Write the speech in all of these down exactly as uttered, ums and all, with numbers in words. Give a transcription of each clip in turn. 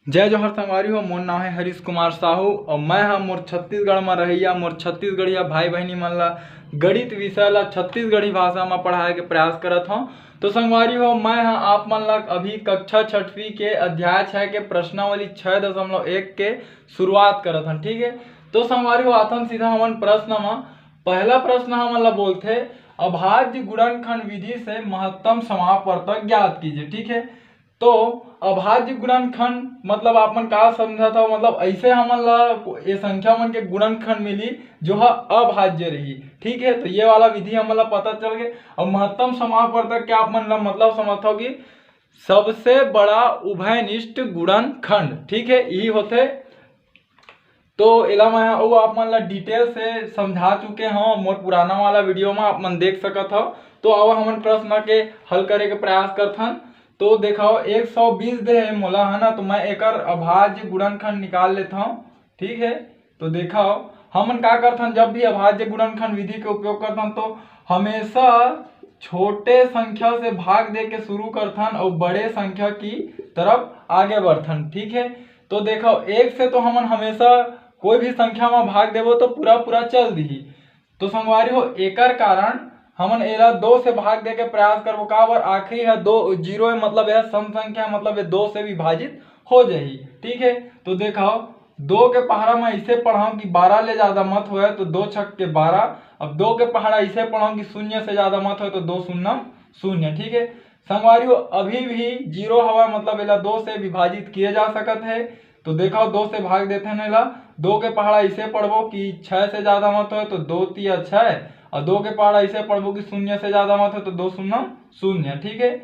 जय जोहार संगवारी हो, मोर नाम है हरीश कुमार साहू और मैं हा मोर छत्तीसगढ़ में रहइया, मोर छत्तीसगढ़िया भाई बहनी मन ला गणित विषय ला छत्तीसगढ़ी भाषा में पढ़ाए के प्रयास करत हूँ। तो संगवारी हो, मैं हा आप मन ला अभी कक्षा छठवीं के अध्याय छः के प्रश्नावली छः दशमलव एक के शुरुआत करत हन, ठीक है। तो संगवारी हो, आथन सीधा हमन प्रश्न में। पहला प्रश्न हमन ला बोलथे, अभाज्य गुणनखंड विधि से महत्तम समापवर्तक ज्ञात कीजिए, ठीक है। तो अभाज्य गुणनखंड मतलब आप मन का समझत हव, मतलब ऐसे हमन ला ये संख्या मन के गुणनखंड मिली जो ह अभाज्य रही, ठीक है। तो ये वाला विधि हमन ला पता चल गए। और महत्तम समापवर्तक के आप मन ला मतलब समझत हव कि सबसे बड़ा उभयनिष्ठ गुणनखंड, ठीक है, यही होथे। तो एला मैं अउ आप मन ला detail से समझा चुके हव मोर पुराना वाला video में, आप मन देख सकत हव। तो आवा हमन प्रश्न के हल करे के प्रयास करथन। तो देखाओ, एक सौ बीस दे हे मोला, है ना, तो मैं एकर अभाज्य गुणनखंड निकाल लेथव, ठीक है। तो देखाओ, हमन का करथन, जब भी अभाज्य गुणनखंड विधि के उपयोग करथन तो हमेशा छोटे संख्या से भाग दे के शुरू करथन और बड़े संख्या की तरफ आगे बढ़थन, ठीक है। तो देखो, एक से तो हमन हमेशा कोई भी संख्या में भाग देबो तो पूरा पूरा चल दिही। तो संगवारी हो, एकर कारण हमन एला दो से भाग दे के प्रयास करबो। काबर? आखिरी है दो, जीरो है, मतलब यह सम संख्या है, मतलब ये दो से विभाजित हो जाही, ठीक है। तो देखो, दो के पहाड़ा में इसे पढ़ाऊँ कि बारह ले ज़्यादा मत होए तो दो छक के बारह। अब दो के पहाड़ा इसे पढ़ाऊँ कि शून्य से ज़्यादा मत होए तो दो शून्यम शून्य, ठीक है। संगवारी हो, अभी भी जीरो हवा, मतलब एला दो से विभाजित किए जा सकत है। तो देखो, दो से भाग देथे न एला, दो के पहाड़ा इसे पढ़बो कि छः से ज़्यादा मत होए तो दो तिया छः, और दो के पहाड़ा इसे पढ़बो कि शून्य से ज़्यादा मत होए तो दो शून्यम शून्य, ठीक है।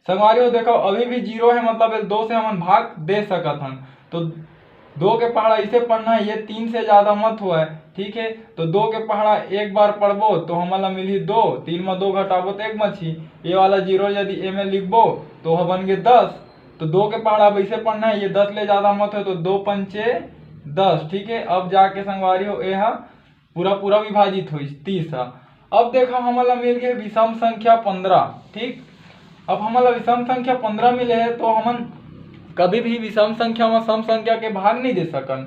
संगवारी हो, देखो, अभी भी जीरो है, मतलब एला दो से हमन भाग दे सकत हन। तो दो के पहाड़ा इसे पढ़ना है, ये तीन से ज़्यादा मत होए, ठीक है। तो दो के पहाड़ा एक बार पढ़बो तो हमन ला मिलही दो, तीन में दो घटाबो तो एक बची, ये वाला जीरो यदि ए में लिखबो तो वह बन गए दस। तो दो के पहाड़ा अब इसे पढ़ना है, ये दस ले ज़्यादा मत होए तो दो पंचे दस, ठीक है। अब जाके संगवारी हो, ये हा पूरा पूरा विभाजित होइस तीस हा। अब देखो, हमन ला मिल गए विषम संख्या पंद्रह, ठीक। अब हमन ला विषम संख्या पंद्रह मिले है, तो हमन कभी भी विषम संख्या में सम संख्या के भाग नहीं दे सकन।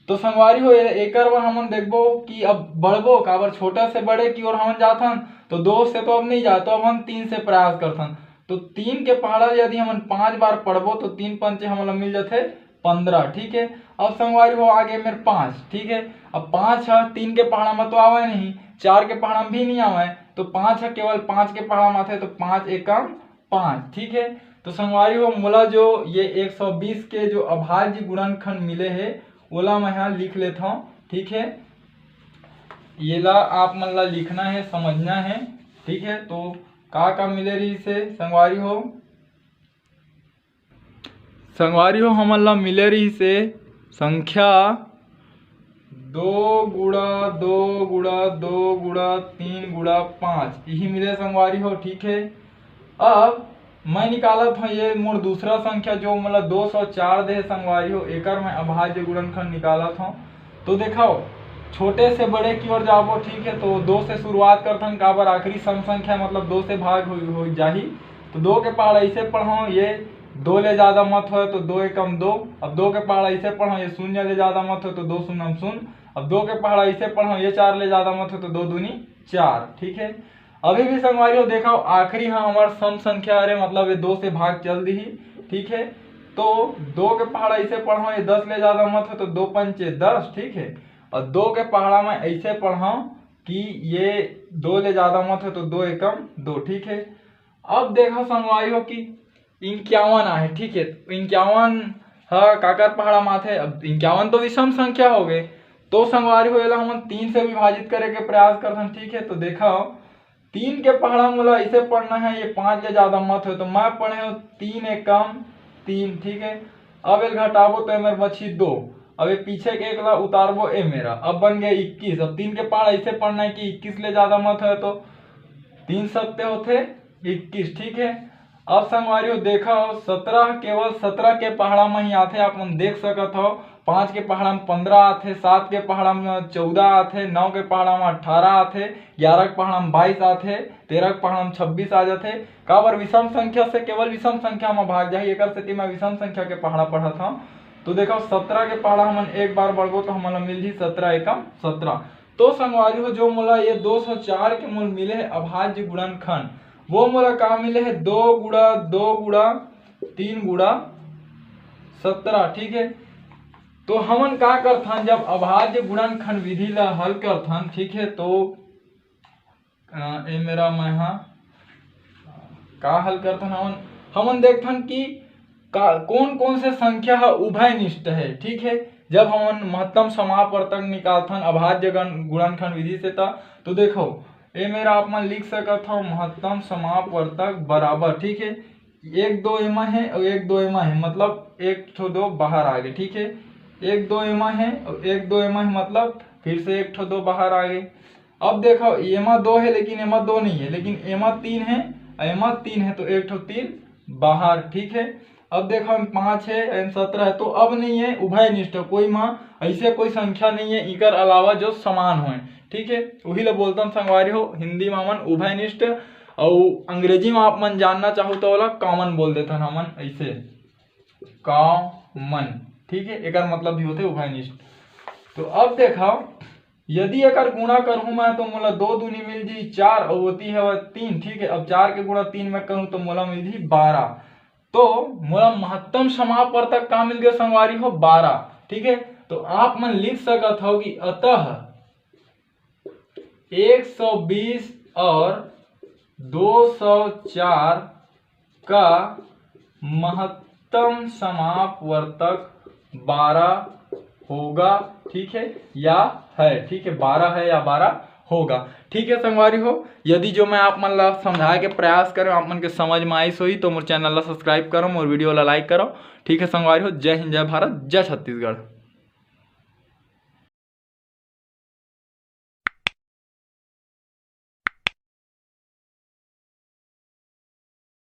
तो संगवारी हो, ए-, एकर बर हमन देखबो कि अब बढ़बो, काबर छोटा से बड़े की ओर हमन जाथन, तो दो से तो अब नहीं जाए, तो अब हम तीन से प्रयास करथन। तो तीन के पहाड़ा यदि हमन पाँच बार पढ़बो, तो तीन पंचे हमन ला मिल जाथे पंद्रह, ठीक है। अब संगवारी हो, आगे मेर पाँच, ठीक है। अब पाँच है, तीन के पहाड़ा में तो आवे नहीं, चार के पहाड़ा में भी नहीं आवे, तो पाँच है, केवल पाँच के पहाड़ा में आथे, तो पाँच एकम पाँच, ठीक है। तो संगवारी हो, मोला जो ये एक सौ बीस के जो अभाज्य गुणनखंड मिले है, ओला मैं यहाँ लिख लेता हूँ, ठीक है। येला आप मन ला लिखना है, समझना है, ठीक है। तो का का मिले रही से संगवारी हो, संगवारी हो, हमन ला मिले रहिस हे संख्या दो गुणा दो गुणा दो गुणा तीन गुणा पाँच, यही मिले संगवारी हो, ठीक है। अब मैं निकालत हूँ ये मोर दूसरा संख्या, जो मोला दो सौ चार दे संगवारी हो, एकर मैं अभाज्य गुणनखंड निकालत हूँ। तो देखाओ, छोटे से बड़े की ओर जाबो, ठीक है। तो दो से शुरुआत करथन, काबर आखिरी सम संख्या, मतलब दो से भाग हो, हो जाही। तो दो के पहाड़ा इसे पढ़ो, ये दो ले ज़्यादा मत होए तो दो एकम दो। अब दो के पहाड़ा इसे पढ़ो, ये शून्य ले ज़्यादा मत होए तो दो शून्यम शून्य। अब दो के पहाड़ा इसे पढ़ो, ये चार ले ज़्यादा मत होए तो दो दूनी चार, ठीक है। अभी भी संगवारी हो, देखो, आखिरी हाँ हमार सम संख्या हरे, मतलब ये दो से भाग चल दी, ठीक है। तो दो के पहाड़ा इसे पढ़ो, ये दस ले ज़्यादा मत होए तो दो पंचे दस, ठीक है। और दो के पहाड़ा में ऐसे पढ़ो कि ये दो ले ज़्यादा मत होए तो दो एकम दो, ठीक है। अब देखो संगवारी हो कि इक्यावन आहे, ठीक है। तो इक्यावन ह काकर पहाड़ा में आथे? अब इक्यावन तो विषम संख्या हो गए, तो संगवारी हो, एला हमन तीन से विभाजित करे के प्रयास करथन, ठीक है। तो देखो, तीन के पहाड़ा मोला इसे पढ़ना है, ये पाँच ले ज़्यादा मत होए, तो मैं पढ़े हूँ तीन एकम तीन, ठीक है। अब एल घटाबो तो ए मेर बची दो, अब ये पीछे के एक ला उतारबो, ए मेरा अब बन गया इक्कीस। अब तीन के पहाड़ा इसे पढ़ना है कि इक्कीस ले ज़्यादा मत होए, तो तीन सत्ते होथे इक्कीस, ठीक है। अब संगवारी हो, देखो, सत्रह केवल सत्रह के पहाड़ा में ही आथे, आप मन देख सकत हो। पाँच के पहाड़ा में पंद्रह आथे, सात के पहाड़ा में चौदह आथे, नौ के पहाड़ा में अट्ठारह आथे, ग्यारह के पहाड़ा में बाईस आथे, तेरह के पहाड़ा में छब्बीस आ जाथे। काबर विषम संख्या से केवल विषम संख्या में भाग जाही, एकर सेती मैं विषम संख्या के पहाड़ा पढ़त हंव। तो देखो, सत्रह के पहाड़ा हमन एक बार बढ़बो तो हमन ला मिल जही सत्रह एकम सत्रह। तो संगवारी हो, जो मोला ये दो सौ चार के मोल मिले हे अभाज्य गुणनखंड, वो मोला का मिले हे, दो गुणा दो गुणा तीन गुणा सत्रह। ठीक है, तो हमन का करथन, जब अभाज्य गुणनखंड विधि ला हल करथन, ठीक है, तो अ, ए मेरा मैं हा का हल करथन, हमन हमन देखथन कि का, कौन कौन से संख्या ह उभयनिष्ठ है। ठीक है, जब हमन महत्तम समापवर्तक निकालथन अभाज्य गण गुणनखंड विधि से, त तो देखो, ए मेरा आप मन लिख सकत हो, महत्तम समापवर्तक बराबर, ठीक है, एक दो एमा है और एक दो एमा है, मतलब एक ठो दो बाहर आ गए। ठीक है, एक दो एमा है और एक दो एमा है, मतलब फिर से एक ठो दो बाहर आ गए। अब देखो, एमा दो है लेकिन एमा दो नहीं है, लेकिन एमा तीन है और एमा तीन है, तो एक ठो तीन बाहर। ठीक है, अब देखो, एम पाँच है, एम सत्रह है, तो अब नहीं है उभयनिष्ठ, कोई मा ऐसे कोई संख्या नहीं है इकर अलावा जो समान होए। ठीक है, वही ला बोलथन संगवारी हो हिंदी मा हमन उभयनिष्ठ, अउ अंग्रेजी मा आप मन जानना चाहो तो ओला कॉमन बोल देथन हमन ऐसे, कॉमन। ठीक है, एकर मतलब भी होथे उभयनिष्ठ। तो अब देखो, यदि एकर गुणा करहूं मैं तो मोला दो दूनी मिल जी चार, अउ ओती हवय तीन। ठीक है, अब चार के गुणा तीन मैं करूं तो मोला मिल जी बारह। तो मोला महत्तम समापवर्तक का मिल गया संगवारी हो, बारह। ठीक है, तो आप मन लिख सकत हो कि अतः एक सौ बीस और दो सौ चार का महत्तम समापवर्तक बारह होगा। ठीक है, या है, ठीक है, बारह है या बारह होगा। ठीक है संगवारी हो, यदि जो मैं आप मन ला समझाए के प्रयास करें, आप मन के समझ में आइस होही तो मोर चैनल ला सब्सक्राइब करो, मोर वीडियो ला लाइक करो। ठीक है संगवारी हो, जय हिंद, जय भारत, जय छत्तीसगढ़।